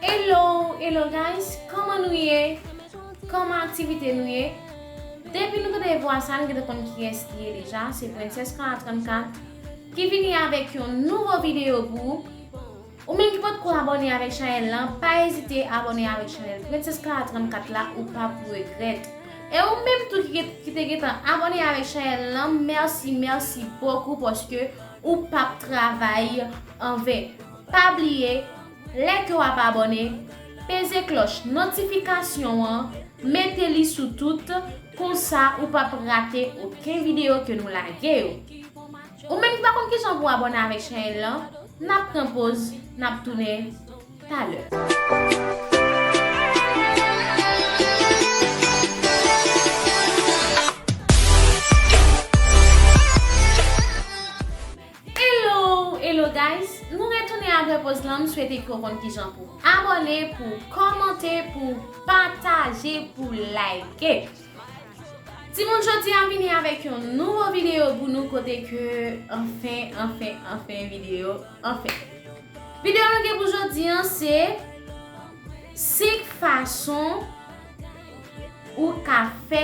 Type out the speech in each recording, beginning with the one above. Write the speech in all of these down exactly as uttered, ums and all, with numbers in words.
Hello, hello guys, kòman nou ye? Kòman aktivite nou ye? Depi nou tande vwa sa, nou gentan konn kiyès li ye deja. Se Princess Kara trannkat ki vini avèk yon nouvo videyo pou ou. Ou menm ki potko abòne avèk chanèl lan, pa ezite abòne avèk chanèl Princess Kara trannkat la, ou p ap regrèt. E ou menm tou ki, ki te gentan abòne avèk chanèl lan, mèsi, mèsi bokou paske ou p ap travay anven. Pa bliye, lè ke w ap abòne, peze klòch notifikasyon an, mete li sou tout, konsa ou p ap rate okenn videyo ke nou lage yo. Ou menm ki pa konn kijan pou abòne avèk chanèl lan, n ap pran poz, n ap tounen talè. Hello, hello guys, nou retounen apre poz lan, m swete ke w konn kijan pou abòne, pou kòmante, pou pataje, pou like. Timoun, jodi a m vini avèk yon nouvo videyo pou nou kote ke, anfen, anfen, anfen, videyo, anfen. Videyo nou gen pou jodi an se senk fason ou ka fè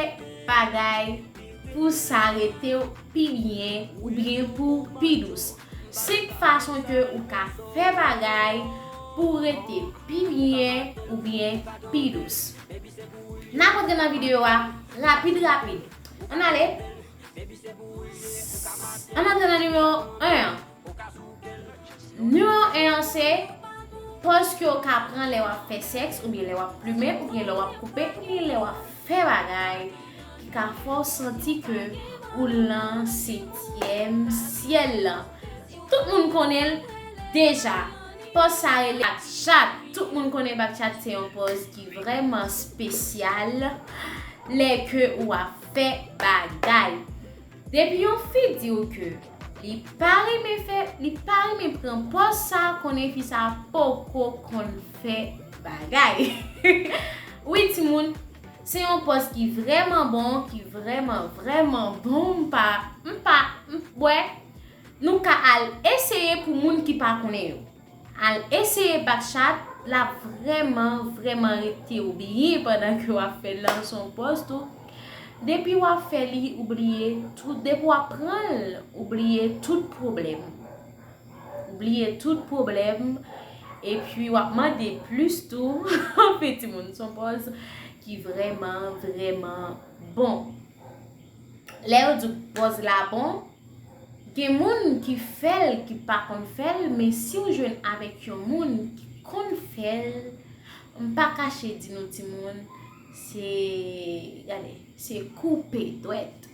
bagay pou sa rete w pi byen oubyen pou pi dous. Senk fason ke ou ka fè bagay pou rete pi byen oubyen pi dous. N ap antre nan videyo a rapid rapid. Ann ale. Ann antre nan nimewo en an. Nimewo en an se pòz ke w ka pran lè w ap fè sèks, oubyen lè w ap plimen, oubyen lè w ap koupe, oubyen lè w ap fè bagay ki ka fè w santi ke ou lan setyèm syèl lan. Tout moun konnen l deja. Pòz sa rele back chat. Tout moun konnen back chat se yon pòz ki vrèman espesyal lè ke ou ap fè bagay. Depi yon fi di w ke li pa renmen fè, li pa renmen pran pòz sa, konnen fi sa poko konn fè bagay. Wi, timoun, se yon pòz ki vrèman bon, ki vrèman, vrèman bon. M pa, m pa, m, bwè, nou ka al eseye pou moun ki pa konnen yo. Al eseye back chat, l ap vrèman, vrèman rete w byen pandan ke w ap fè l lan, se yon pòz tou. Depi w ap fè li, ou bliye tout, depi w ap pran l, ou bliye tout pwoblèm. Ou bliye tout pwoblèm, epi w ap mande plis tou. Anfen, timoun, se yon pòz ki vrèman, vrèman bon. Lè yo di w pòz la bon, gen moun ki fè l, ki pa konn fè l, men si w jwenn avèk yon moun ki konn fè l, m pa kache di nou timoun, se, gade, se koupe dwèt.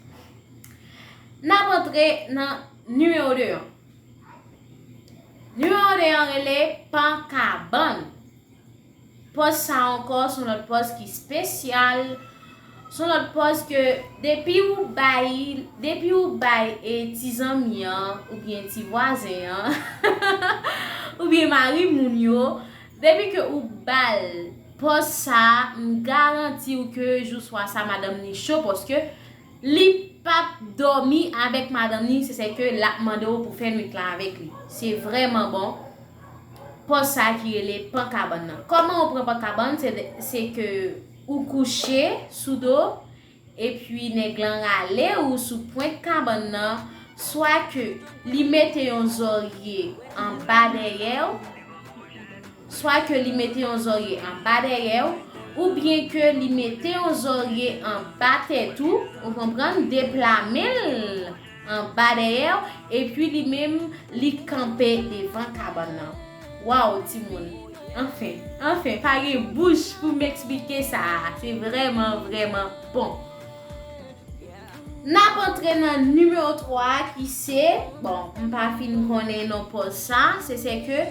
N ap antre nan nimewo de an. Nimewo de an rele pan kabann. Pòz sa ankò, se yon lòt pòz ki espesyal. Se yon lòt pòz ke depi ou bay, depi ou bay e ti zanmi an, oubyen ti vwazen an, oubyen mari moun yo, depi ke ou ba l pòz sa, m garanti w ke jou swa sa, madanm ni cho, paske li p ap dòmi avèk madanm ni, se sèke l ap mande w pou fè nwit la avèk li. Se vrèman bon. Pòz sa ki rele pan kabann nan. Kòman ou pran pan kabann? Se, se ke ou kouche sou do, epi nèg lan rale ou sou pwent kabann nan, swa ke li mete yon zòrye anba dèyè w, swa ke li mete yon zòrye anba dèyè w, oubyen ke li mete yon zòrye anba tèt ou, ou konprann, deplame l anba dèyè w, epi li menm, li kanpe devan kabann nan. Waw, timoun! Anfen, anfen, pa gen bouch pou m eksplike sa a. Se vrèman, vrèman bon. N ap antre nan nimewo twa a ki se, bon, m pa fin konnen non pòz sa, se, se ke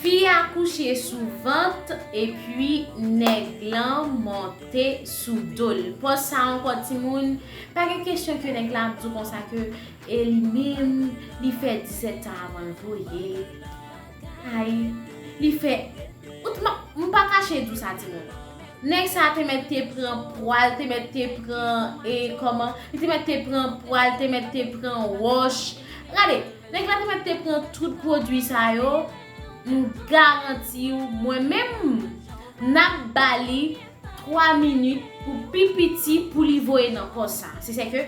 fi a kouche sou vant epi nèg lan monte sou do l. Pòz sa ankò, timoun, pa gen kesyon ke nèg la ap di w konsa ke e li menm, li fè disèt tan avan l voye. Ay, li fè, ou t-, m, m pa kache di w sa, timoun. Nèg sa te mèt te pran pwa l, te mèt te pran, e, kòman, li te mèt te pran pwa l, te mèt te pran wòch. Gade, nèg la te mèt te pran tout pwodui sa yo, M garanti w, mwen menm, n ap ba li twa minit pou pi piti pou li voye nan pòz sa. Se sè ke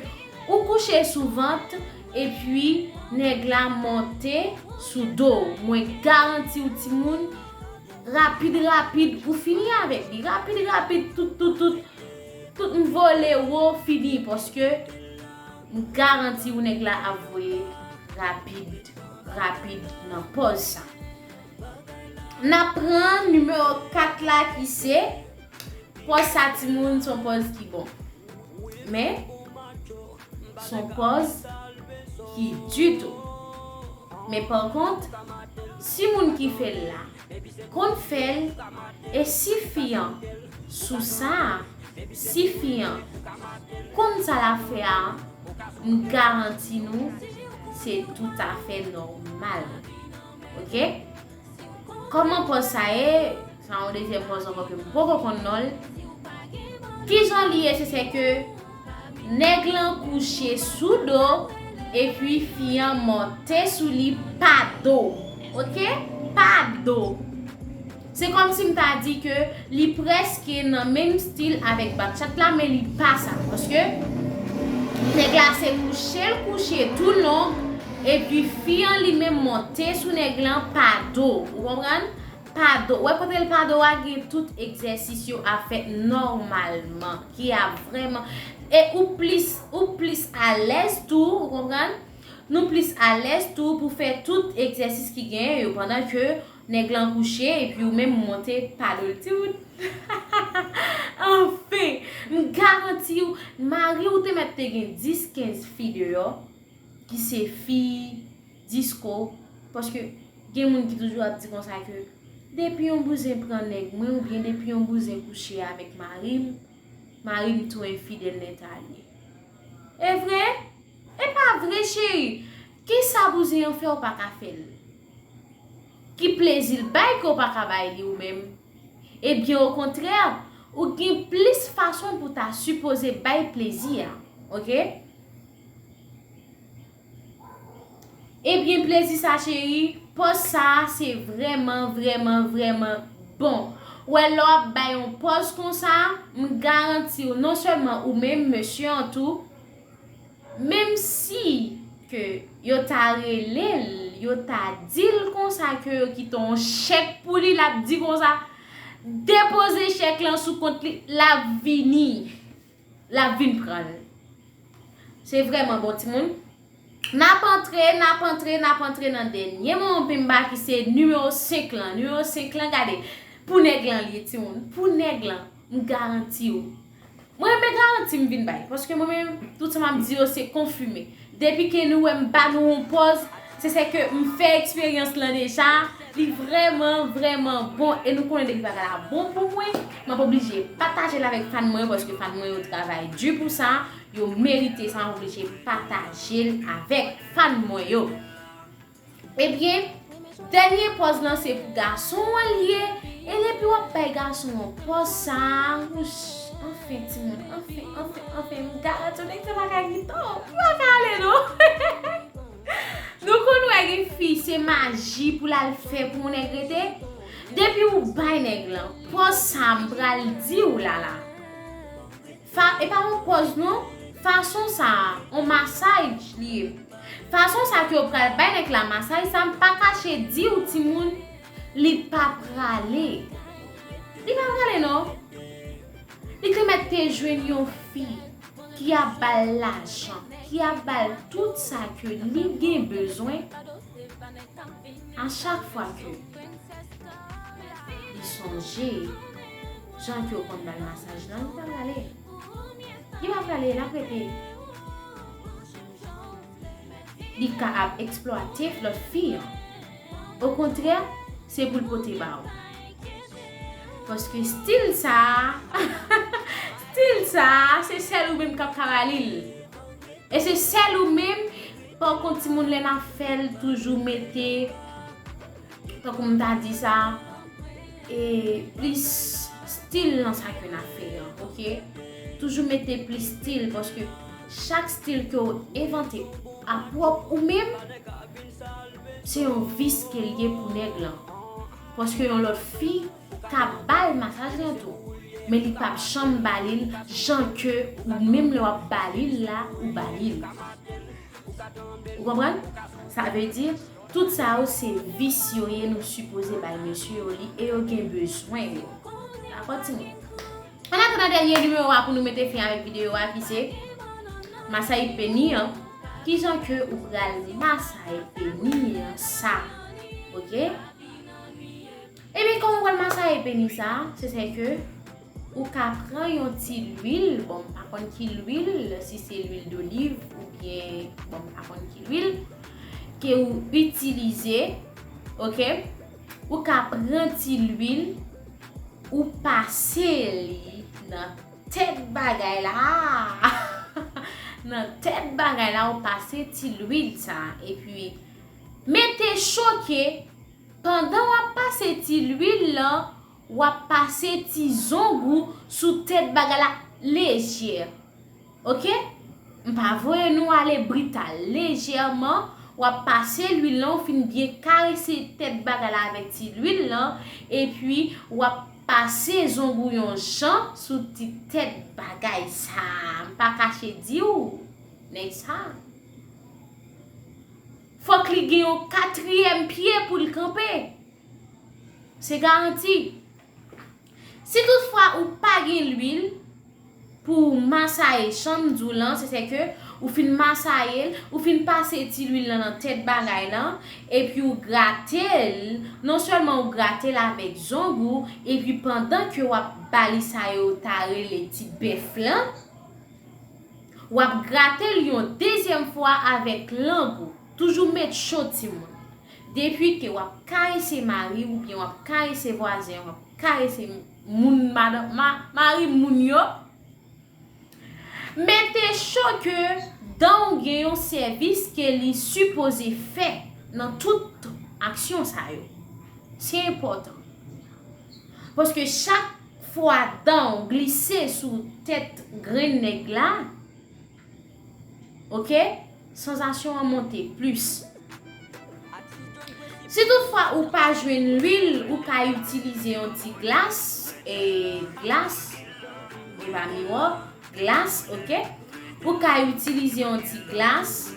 ou kouche sou vant, epi nèg la monte sou do w. Mwen garanti w, timoun, rapid, rapid, ou fini avèk li. Rapid, rapid, tout, tout, tout, tout m vole wo fini, paske m garanti w nèg la ap voye rapid, rapid nan pòz sa. N ap pran nimewo kat la ki se, pòz sa timoun, se yon pòz ki bon. Men, se yon pòz ki di tou. Men pa kont, si moun ki fè l la konn fè l, e si fi an sou sa, si fi an konn sa l ap fè a, m garanti nou, se toutafè nòmal. Oke? Kòman pòz sa ye? Sa yon dezyèm pòz ankò ke m poko konn non l. Kijan li ye? Se sè ke nèg lan kouche sou do, epi fi an monte sou li pa do. Oke? Pa do. Se kòmsi m ta di ke li prèske nan menm stil avèk bat chat la, men li pa sa. Paske nèg la se kouche l kouche tou long, epi fi an li menm monte sou nèg lan pa do. Ou konprann? Pa do. Ou wè kote l pa do a, gen tout egzèsis yo ap fèt nòmalman, ki ap vrèman, e ou plis, ou plis alèz tou, ou konprann? Nou plis alèz tou pou fè tout egzèsis ki genyen yo, pandan ke nèg lan kouche, epi ou menm ou monte pa do l. Timoun. Anfen, m garanti w, mari w te mèt te gen dis, kenz fi deyò, ki se fi disko, paske gen moun ki toujou ap di konsa ke depi yon bouzen pran nèg mwen, oubyen depi yon bouzen kouche avèk mari m, mari m tou enfidèl nètalye. E vre? E pa vre, cheri. Kisa bouzen an fè w pa ka fè l? Ki plezi l bay ke w pa ka bay li ou menm? Ebyen, okontrè, ou gen plis fason pou ta sipoze bay plezi a. Oke? Ebyen, plezi sa, cheri, pòz sa a, se vrèman, vrèman, vrèman bon. Ou wè, lè w ap bay yon pòz konsa, m garanti w, non sèlman ou menm, mesye an tou, menm si ke yo ta rele l, yo ta di l konsa ke yo kite yon chèk pou li, l ap di konsa, depoze chèk lan sou kont li, l ap vini, l ap vin pran l. Se vrèman bon, timoun. N ap antre, n ap antre, n ap antre nan dènye moman pimba ki se nimewo senk lan. Nimewo senk lan, gade, pou nèg lan li ye, timoun. Pou nèg lan, m garanti w. Mwen, men garanti m vin bay. Paske mwen menm, tout sa m ap di yo, se konfime. Depi ke nou wè m ba nou yon pòz, se sè ke m fè eksperyans lan deja. Li vrèman, vrèman bon. E nou konnen depi bagay la bon pou mwen, m ap oblije pataje l avèk fan mwen yo, paske fan mwen yo travay di pou sa. Yo merite sa, m oblije pataje l avèk fan mwen yo. Ebyen, dènye pòz lan se pou gason an l ye. E depi w ap bay gason an pòz sa, wouch, anfen, timoun, anfen, anfen, anfen, m garanti w nèg sa pa ka kite w. Ou pa ka ale, non. Nou konn wè gen fi, se maji pou l al fè pou yon nèg rete. Depi ou bay nèg lan pòz sa, m pral di w la la. Fa, e pa yon pòz non, fason sa a, yon masaj li ye. Fason sa ke yo pral bay nèg la masaj sa, m pa kache di w, timoun, li pa prale. Li pa prale non. Li te mèt te jwenn yon fi ki ap ba l lajan, ki ap ba l tout sa ke li gen bezwen. A chak fwa ke li sonje jan ke yo konn ba l masaj lan, li pa prale. Li pa prale, l ap rete. Li ka ap eksplwate lòt fi an. Okontrè, se pou l pote ba w. Paske stil sa a, stil sa a, se sèl ou menm k ap ka ba li l. E se sèl ou menm, pa kont timoun, lè n ap fè l, toujou mete, tankou m ta di sa, e plis stil nan sa ke n ap fè an, oke? Toujou mete plis stil, paske chak stil ke w envante a pwòp ou menm, se yon vis ke l ye pou nèg lan. Paske yon lòt fi ka ba l masaj lan tou. Men li p ap janm ba li l jan ke ou menm lè w ap ba li l la, ou ba li l. Ou konprann? Sa vle di, tout sa yo se vis yo ye, nou sipoze bay mesye yo li e yo gen bezwen yo. Dakò, timoun? Ann atandan dènye nimewo a pou nou mete fen avèk videyo a ki se masaye peni an. Kijan ke ou pral masaye peni an sa? Oke? Ebyen, kòman ou pral masaye peni sa? Se sè ke ou ka pran yon ti lwil, bon, m pa konn ki lwil, si se lwil doliv oubyen, bon, m pa konn ki lwil, ke ou itilize, oke? Ou ka pran ti lwil, ou pase li nan tèt bagay la. Nan tèt bagay la, ou pase ti lwil sa. Epi, mete cho ke pandan w ap pase ti lwil lan, w ap pase ti zong ou sou tèt bagay la lejè. Oke? M pa voye nou ale brital. Lejèman, w ap pase lwil lan, ou fin byen karese tèt bagay la avèk ti lwil lan, epi w ap pase zong ou yon jan sou ti tèt bagay sa. M pa kache di w, nèg sa. Fòk li gen yon katriyèm pye pou l kanpe. Se garanti. Si toutfwa ou pa gen lwil pou w masaye chanm di w lan, se sè ke ou fin masaye l, ou fin pase ti lwil lan nan tèt bagay lan, epi ou grate l, non sèlman ou grate l avèk zong ou, epi pandan ke w ap ba li sa yo ta rele ti bèf lan, w ap grate l yon dezyèm fwa avèk lang ou. Toujou met cho, timoun. Depi ke w ap karese mari w oubyen w ap karese vwazen, w ap karese moun, madan, ma, mari moun yo, mete cho ke dan w gen yon sèvis ke li sipoze fè nan tout aksyon sa yo. Se enpòtan. Paske chak fwa dan w glise sou tèt grenn nèg la, oke, sansasyon an monte plis. Si toutfwa ou pa jwenn lwil, ou ka itilize yon ti glas, e glas, e pa miwo, glas, oke? Ou ka itilize yon ti glas,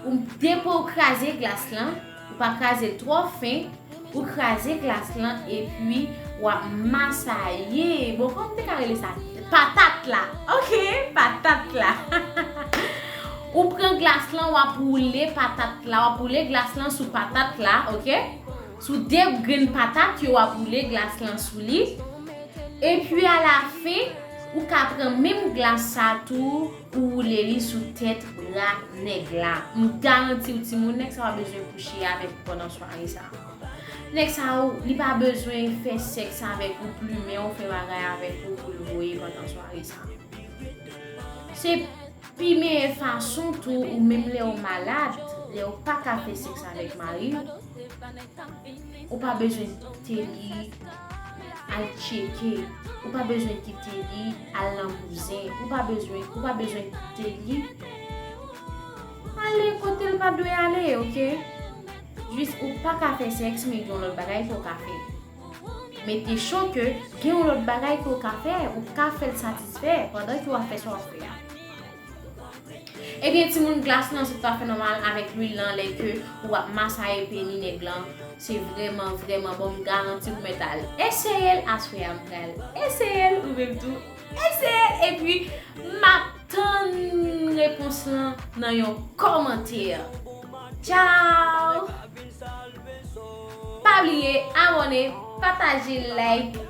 ou depi w kraze glas lan, ou pa kraze l twò fen, ou kraze glas lan epi w ap masaye. Bon, kòman m te ka rele sa? Patat la. Oke, patat la. Ou pran glas lan, w ap woule patat la, w ap woule glas lan sou patat la, oke? Sou de grenn patat yo, w ap woule glas lan sou li. Epi alafen, ou ka pran menm glas sa tou, ou woule li sou tèt bra nèg la. M garanti w, timoun, nèg sa pa bezwen kouche avèk ou pandan sware sa. Nèg sa, ou, li pa bezwen fè sèks avèk ou, plimen ou, fè bagay avèk ou pou l voye pandan sware sa. Se pi meyè fason tou, ou menm lè w malad, lè w pa ka fè sèks avèk mari w, ou pa bezwen kite li al tcheke, ou pa bezwen kite li al nan bouzen, ou pa bezwen, ou pa bezwen kite li ale kote l pa dwe ale, oke? Jis ou pa ka fè sèks, men gen yon lòt bagay ke w ka fè. Mete cho ke gen yon lòt bagay ke w ka fè, ou ka fè l satisfè pandan ke w ap fè sa w ap fè a. Ebyen, timoun, glas lan se toutafè nòmal avèk lwil lan lè ke w ap masaye peni nèg lan. Se vrèman, vrèman bon, m garanti w mèt al eseye l aswè a, m pral eseye l, ou menm tou, eseye l, epi m ap tann repons lan nan yon kòmantè. Tchao! Pa bliye abòne, pataje, like,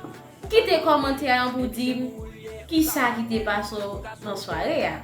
kite kòmantè an pou di m kisa ki te pase w nan sware a.